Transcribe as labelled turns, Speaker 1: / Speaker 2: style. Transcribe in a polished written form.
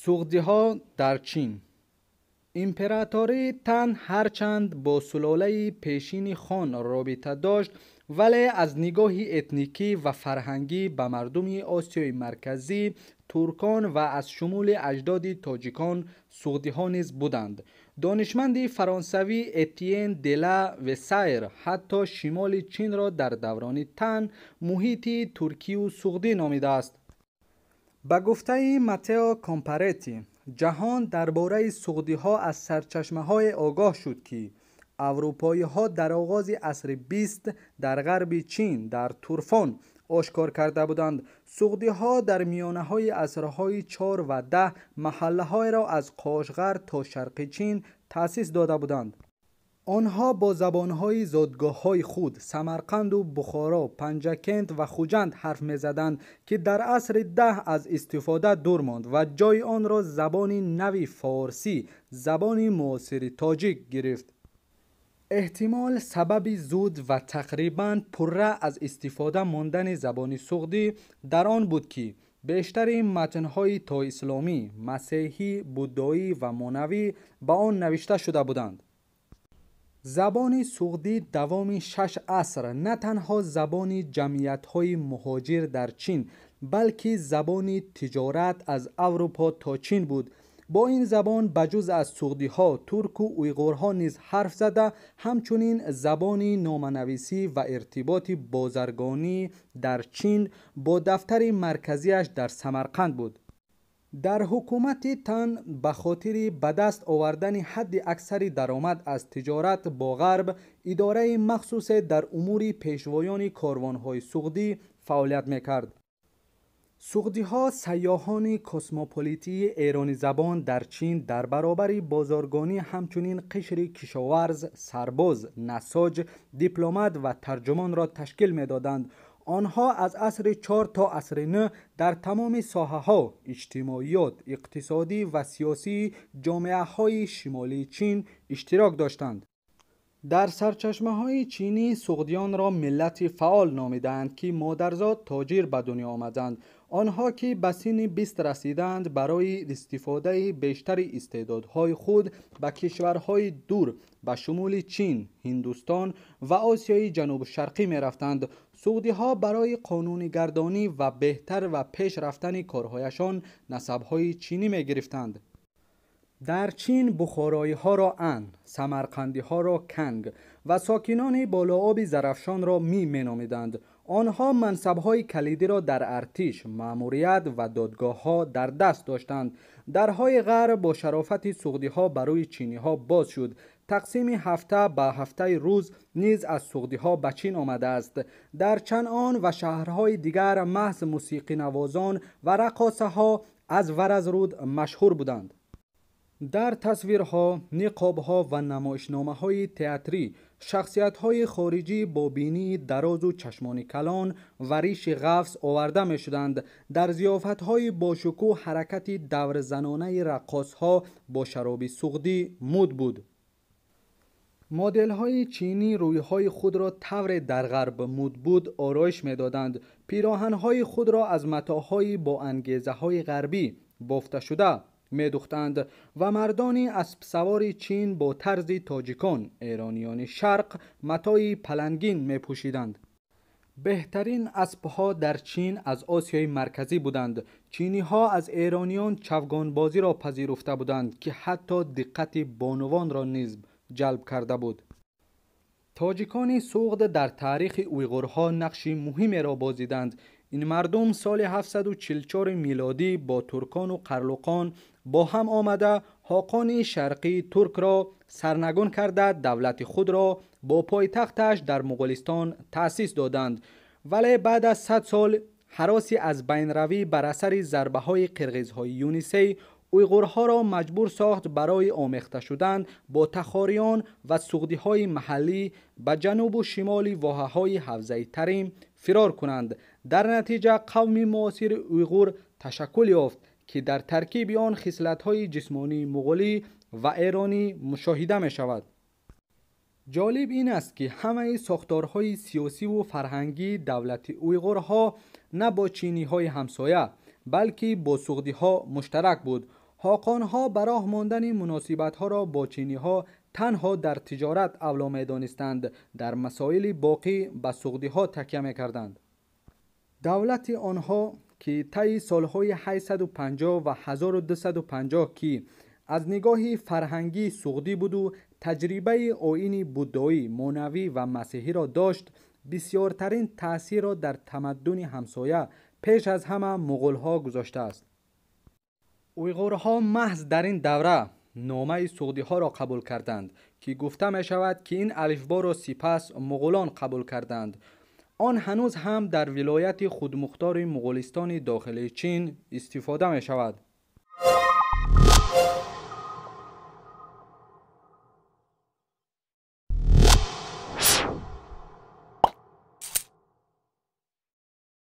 Speaker 1: Суғдиҳо дар Чин. Императории Тан ҳарчанд бо сулолаи пешини хон робита дошт, вале аз нигоҳи этникӣ ва фарҳангӣ ба мардуми Осиёи Марказӣ, туркон ва аз шумули аҷдоди тоҷикон суғдиҳо низ буданд. Донишманди фаронсавӣ Этиен де ла Весайр ҳатто шимоли Чинро дар даврони Тан муҳити туркию суғдӣ номидааст. Ба гуфтаи Матео Компаретти, ҷаҳон дар бораи суғдиҳо аз сарчашмаҳое огоҳ шуд, ки аврупоиҳо дар оғози асри 20 дар ғарби Чин дар Турфон ошкор карда буданд. Суғдиҳо дар миёнаҳои асрҳои 4 ва 10 маҳаллаҳоеро аз Қошғар то шарқи Чин таъсис дода буданд. Онҳо бо забонҳои зодгоҳҳои худ Самарқанду Бухоро, Панҷакент ва Хуҷанд ҳарф мезаданд, ки дар асри 10 аз истифода дур монд ва ҷойи онро забони нави форсӣ, забони муосири тоҷик гирифт. Эҳтимол сабаби зуд ва тақрибан пурра аз истифода мондани забони суғдӣ дар он буд, ки бештари матнҳои тоисломӣ, масеҳӣ, буддоӣ ва монавӣ ба он навишта шуда буданд. Забони суғдӣ давоми 6 аср на танҳо забони ҷамъиятҳои муҳоҷир дар Чин, балки забони тиҷорат аз Аврупо то Чин буд. Бо ин забон ба ҷуз аз суғдиҳо, турку уйғурҳо низ ҳарф зада, ҳамчунин забони номанависӣ ва иртиботи бозаргонӣ дар Чин бо дафтари марказиаш дар Самарқанд буд. Дар ҳукумати Тан ба хотири ба даст овардани ҳадди аксари даромад аз тиҷорат бо ғарб, идораи махсусе дар умури пешвоёни корвонҳои суғдӣ фаъолият мекард. Суғдиҳо сайёҳони космополитии эронизабон дар Чин дар баробари бозоргонӣ ҳамчунин қишри кишоварз, сарбоз, насоҷ, дипломат ва тарҷумонро ташкил медоданд. Онҳо аз асри 4 то асри 9 дар тамоми соҳаҳо иҷтимоиёт, иқтисодӣ ва сиёсии ҷомеаҳои шимолии Чин иштирок доштанд. Дар сарчашмаҳои чинӣ суғдиёнро миллати фаъол номидаанд, ки модарзод тоҷир ба дунё омаданд. Онҳо ки ба синни 20 расиданд, барои истифодаи бештари истеъдодҳои худ ба кишварҳои дур ба шумули Чин, Ҳиндустон ва Осиёи Ҷанубу Шарқӣ мерафтанд. Суғдиҳо барои қонунигардонӣ ва беҳтар ва пеш рафтани корҳояшон насабҳои чинӣ мегирифтанд. Дар Чин бухороиҳоро ан, самарқандиҳоро канг ва сокинони болооби Зарафшонро ми меномиданд. Онҳо мансабҳои калидиро дар артиш, маъмурият ва додгоҳҳо дар даст доштанд. Дарҳои ғарб бо шарофати суғдиҳо ба рӯи чиниҳо боз шуд. Тақсими ҳафта ба ҳафтаи рӯз низ аз суғдиҳо ба Чин омадааст. Дар Чанъон ва шаҳрҳои дигар маҳз мусиқинавозон ва раққосаҳо аз Варазруд машҳур буданд. Дар тасвирҳо, ниқобҳо ва намоишномаҳои театрӣ шахсиятҳои хориҷӣ бо бинии дарозу чашмони калон ва риши ғафс оварда мешуданд. Дар зиёфатҳои бошукӯҳ ҳаракати даврзанонаи раққосҳо бо шароби суғдӣ муд буд. Моделҳои чинӣ рӯйҳои худро тавре дар ғарб муд буд ороиш медоданд. Пироҳанҳои худро аз матоъҳои бо ангезаҳои ғарбӣ бофташуда медухтанд ва мардони аспсавори Чин бо тарзи тоҷикон, эрониёни шарқ, матои палангин мепӯшиданд. Беҳтарин аспҳо дар Чин аз Осиёи Марказӣ буданд. Чиниҳо аз эрониён чавгонбозиро пазируфта буданд, ки ҳатто диққати бонувонро низ ҷалб карда буд. Тоҷикони суғд дар таърихи уйғурҳо нақши муҳимеро бозиданд. Ин мардум соли 744 милодӣ бо туркону қарлуқон бо ҳам омада ҳоқони шарқии туркро сарнагун карда давлати худро бо пойтахташ дар Муғулистон таъсис доданд. Вале баъд аз 100 сол ҳароси аз байнравӣ бар асари зарбаҳои қирғизҳои Юнисей уйғурҳоро маҷбур сохт барои омехта шудан бо тахориён ва суғдиҳои маҳаллӣ ба ҷанубу шимоли воҳаҳои ҳавзаи Тарим фирор кунанд. Дар натиҷа қавми муосири уйғур ташаккул ёфт, ки дар таркиби он хислатҳои ҷисмонии муғулӣ ва эронӣ мушоҳида мешавад. Ҷолиб ин аст, ки ҳамаи сохторҳои сиёсиву фарҳангии давлати уйғурҳо на бо чиниҳои ҳамсоя, балки бо суғдиҳо муштарак буд. Ҳоқонҳо ба роҳ мондани муносибатҳоро бо чиниҳо танҳо дар тиҷорат авло медонистанд, дар масоили боқӣ ба суғдиҳо такя мекарданд. Давлати онҳо, ки таи солҳои 850 ва 1250, ки аз нигоҳи фарҳангӣ суғдӣ буду таҷрибаи оини буддоӣ, монавӣ ва масеҳиро дошт, бисёртарин таъсирро дар тамаддуни ҳамсоя, пеш аз ҳама муғулҳо гузоштааст. Уйғурҳо маҳз дар ин давра номаи суғдиҳоро қабул карданд, ки гуфта мешавад, ки ин алифборо сипас муғулон қабул карданд. Он ҳанӯз ҳам дар вилояти худмухтори Муғулистони дохили Чин истифода мешавад.